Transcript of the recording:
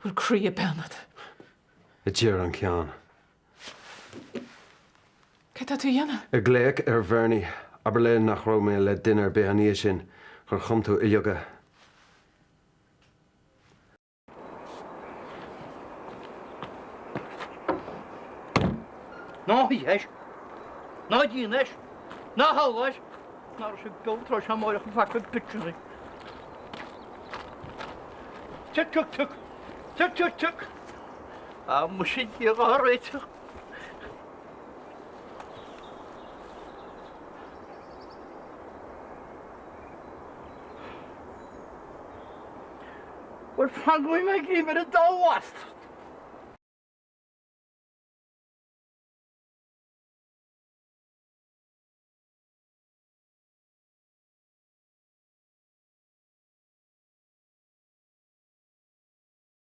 Bhfuil croí ar bith ionat? A deir an ceann. Céard tá tú a dhéanamh? Ag glaoch ar Bhernie. Abair léi nach raibh mé le duine ar bith an oíche sin, gur chum tú uileoga. Ná hith air. Ná déan air. Ná hól air. Ná raibh sé beo tráth sé amáireach an faca bitseanna. Tic tic tic. Tic tic tic. Á muise Dia dhá réiteach. Bhuel fagfaidh mé greim ar an dá bhastard.